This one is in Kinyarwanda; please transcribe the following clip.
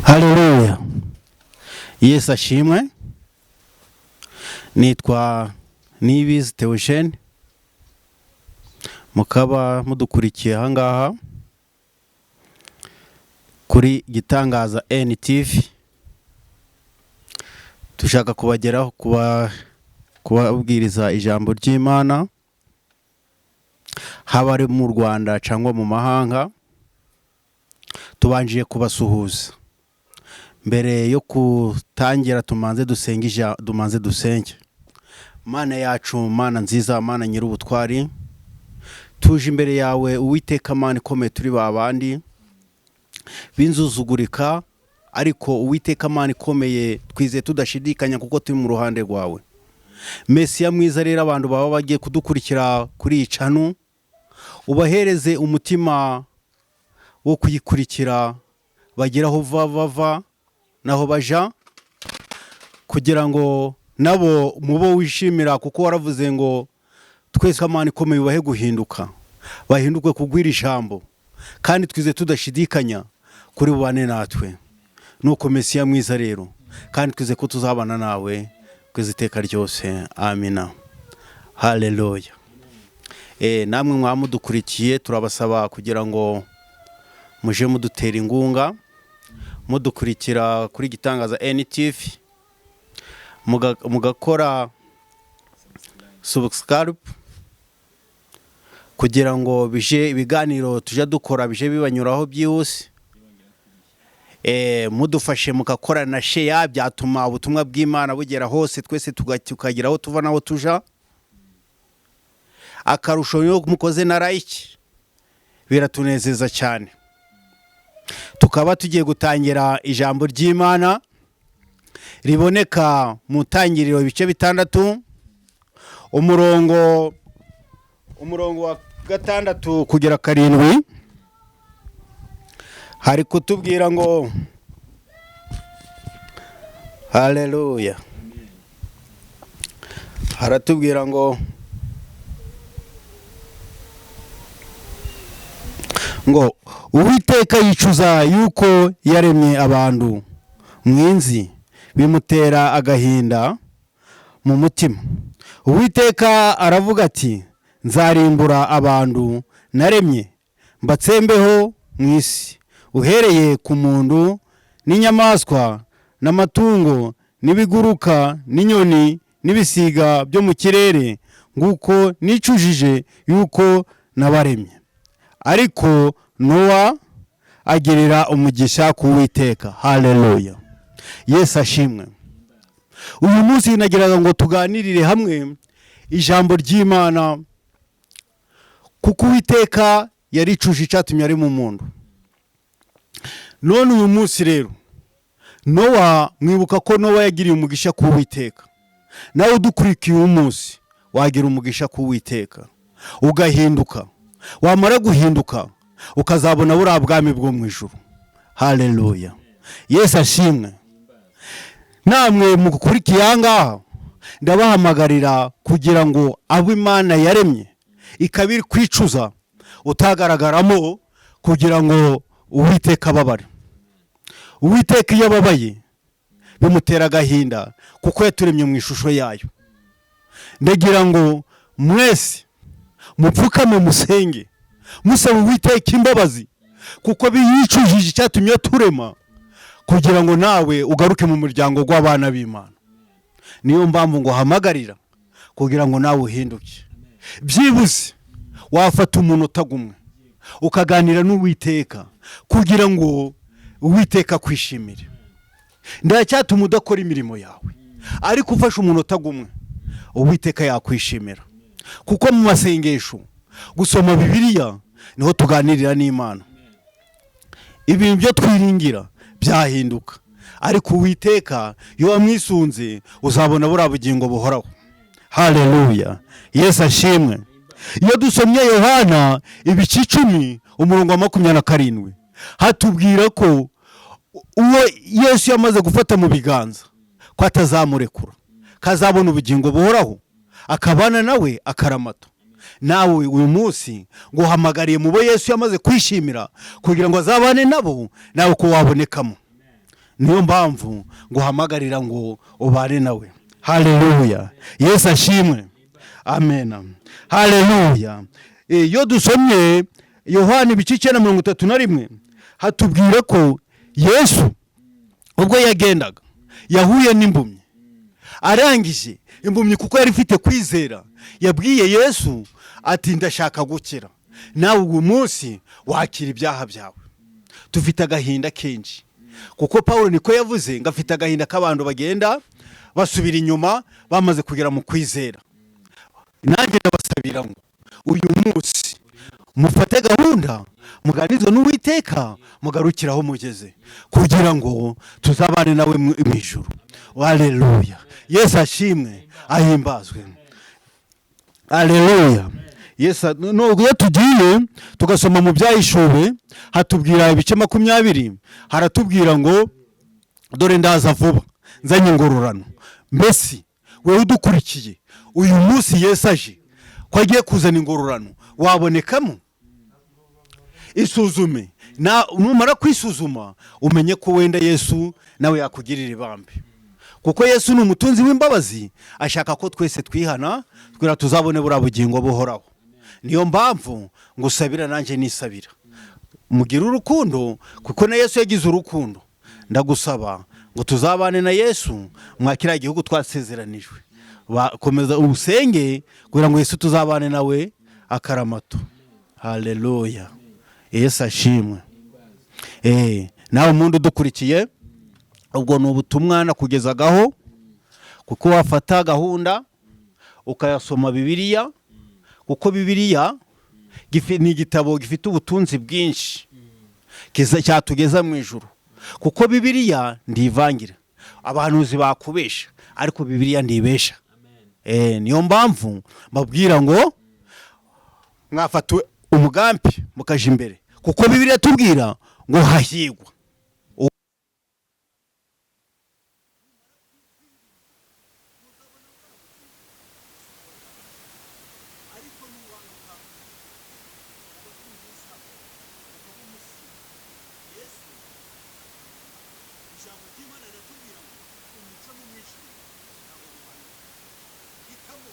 Haleluya, Yesu ashimwe. Nitwa Niyibizi Theogene, mukaba mudukurikiye ahangaha kuri Gitangaza NTV. Dushaka kubageraho kubabwiriza ijambo ry'Imana, haba ari mu Rwanda cyangwa mu mahanga. Tubanjiye kubasuhuza. Mbere yo gutangira, tumanze dusenge, tumanze dusenge. Mana yacu, Mana nziza, Mana nyir'ubutwari, tuje imbere yawe Uwiteka Mana ikomeye. Turi ba bandi b'inzuzugurika, ariko Uwiteka Mana ikomeye, twizeye tudashidikanya kuko turi mu ruhande rwawe. Mesiya mwiza, rero abantu baba bagiye kudukurikira kuri iyi channel, ubahereze umutima wo kuyikurikira, bagera aho bava naho baja, kugira ngo nabo mubo wishimira, kuko waravuze ngo twese, Mana ikomeye, ubahe guhinduka, bahinduke kugwira ijambo, kandi twize tudashidikanya kuri bubane natwe. Nuko Mesiya mwiza rero, kandi twize ko tuzabana nawe kugeza iteka ryose. Amina, haleluya. Namwe mwamudukurikiye, turabasaba kugira ngo muje mudutera ingunga mudukurikira kuri Gitangaza NTV, mugakora subscribe kugira ngo bije ibiganiro tujya dukora bije bibanyuraho byihuse. Mudufashe mugakora na share, byatuma ubutumwa bw'Imana bugera hose, twese tukagira aho tuva n'aho tuja. Akarusho, iyo mukoze na like biratunezeza cyane. Tukaba tugiye gutangira ijambo ry'Imana riboneka mu Ntangiriro ibice 6, umurongo wa 6 kugera 7. Hari kutubwira ngo, haleluya, haratubwira ngo Uwiteka yicuza yuko yaremye abantu mwinzi, bimutera agahinda mu mutima. Uwiteka aravuga ati: "Nzarimbura abantu naremye, mbatsembeho mu isi, uhereye ku muntu n'inyamaswa n'amatungo n'ibiguruka n'inyoni n'ibisiga byo mu kirere, nguko nicujije yuko nabaremye." Ariko Nowa agirira umugisha ku Witeka. Haleluya, Yesu ashimwe. Uyu munsi nagiraga ngo tuganirire hamwe ijambo ry'Imana, kuko Uwiteka yaricuje icyatumye ari mu muntu. None uyu munsi rero, Nowa, mwibuka ko Nowa yagiriye umugisha ku Witeka. Nawe udukurikiye uyu munsi, wagira umugisha ku Witeka ugahinduka. Wamara guhinduka, ukazabona buriya bwami bwo mu ijuru. Haleluya, Yesu ashimwe. Namwe mukurikiye aha ngaha, ndabahamagarira kugira ngo abo Imana yaremye ikaba iri kwicuza utagaragaramo, kugira ngo Uwiteka ababare. Uwiteka iyo ababaye bimutera agahinda, kuko yaturemye mu ishusho yayo. Ndagira ngo mwese mupfukame, musenge, musaba Uwiteka imbabazi, kuko biyicujije icyatumye turema, kugira ngo nawe ugaruke mu muryango w'abana b'Imana. Niyo mpamvu ngo hamagarira kugira ngo nawe uhinduke. Byibuze wafata umunota gumwe ukaganira n'Uwiteka, kugira ngo Uwiteka akwishimire. Ndacyatuma udakora imirimo yawe, ariko ufashe umunota gumwe, Uwiteka yakwishimira, kuko mu masengesho, gusoma Bibiliya, niho tuganirira n'Imana. Ibintu byo twiringira byahinduka, ariko Uwiteka iyo wamwisunze uzabona buriya bugingo buhoraho. Haleluya, Yesu ashimwe. Iyo dusomye Yohana ibice 10, umurongo wa 27, hatubwira ko uwo Yesu yamaze gufata mu biganza ko atazamurekura, kazabona ubugingo buhoraho, akabana nawe akaramata. Nawe uyu munsi nguhamagariye mu bo Yesu yamaze kwishimira, kugira ngo azabane nabo, nawe ko wabonekamo. Niyo mpamvu nguhamagarira ngo ubane nawe. Haleluya, Yesu ashimwe, amen, haleluya. Iyo dusomye Yohani ibice 9:31, hatubwira ko Yesu ubwo yagendaga yahuye n'impumyi. Arangije impumyi, kuko yari ifite kwizera, yabwiye Yesu ati: "Ndashaka gukira." Nawe uyu munsi wakira ibyaha byawe. Tufite agahinda kenshi, kuko Paul niko yavuze ngo afite agahinda k'abantu bagenda basubira inyuma bamaze kugera mu kwizera. Nanjye ndabasabira ngo uyu munsi mufate gahunda, muganizwe n'Uwiteka, mugarukire aho mugeze kugira ngo tuzabane nawe mu ijuru. Haleluya, Yesu ashimwe, ahimbazwe, haleluya. Yesu nubwo iyo tugiye tugasoma mu Byahishuwe, hatubwira ibice 20, haratubwira ngo: "Dore ndaza vuba nzanye ingororano." Mbese wowe udukurikiye uyu munsi, Yesu aje ko agiye kuzana ingororano, wabonekamo? Isuzume. Numara kwisuzuma, umenye ko wenda Yesu nawe yakugirira ibambe, kuko Yesu ni umutunzi w'imbabazi, ashaka ko twese twihana kugira tuzabone buriya bugingo buhoraho. Niyo mpamvu ngusabira, nanjye nisabira, mugire urukundo kuko na Yesu yagize urukundo. Ndagusaba ngo tuzabane na Yesu mwa kiriya gihugu twasezeranijwe. Komeza usenge kugira ngo Yesu tuzabane nawe akaramato. Haleluya, Yesu ashimwe. Nawe umuntu udukurikiye, ubwo ni ubutumwa nakugezagaho, kuko wafata gahunda ukayasoma Bibiliya, kuko Bibiliya ni igitabo gifite ubutunzi bwinshi cyatugeza mu ijuru, kuko Bibiliya ndivangira. Abahanuzi bakubesha, ariko Bibiliya ndibesha. Niyo mpamvu mbabwira ngo mwafata umugambi mukaja imbere, kuko Bibiliya tubwira ngo hahigwa Ijambo ry'Imana riratubwira ngo umuco n'umwijima ntabwo bibana. Hitamo.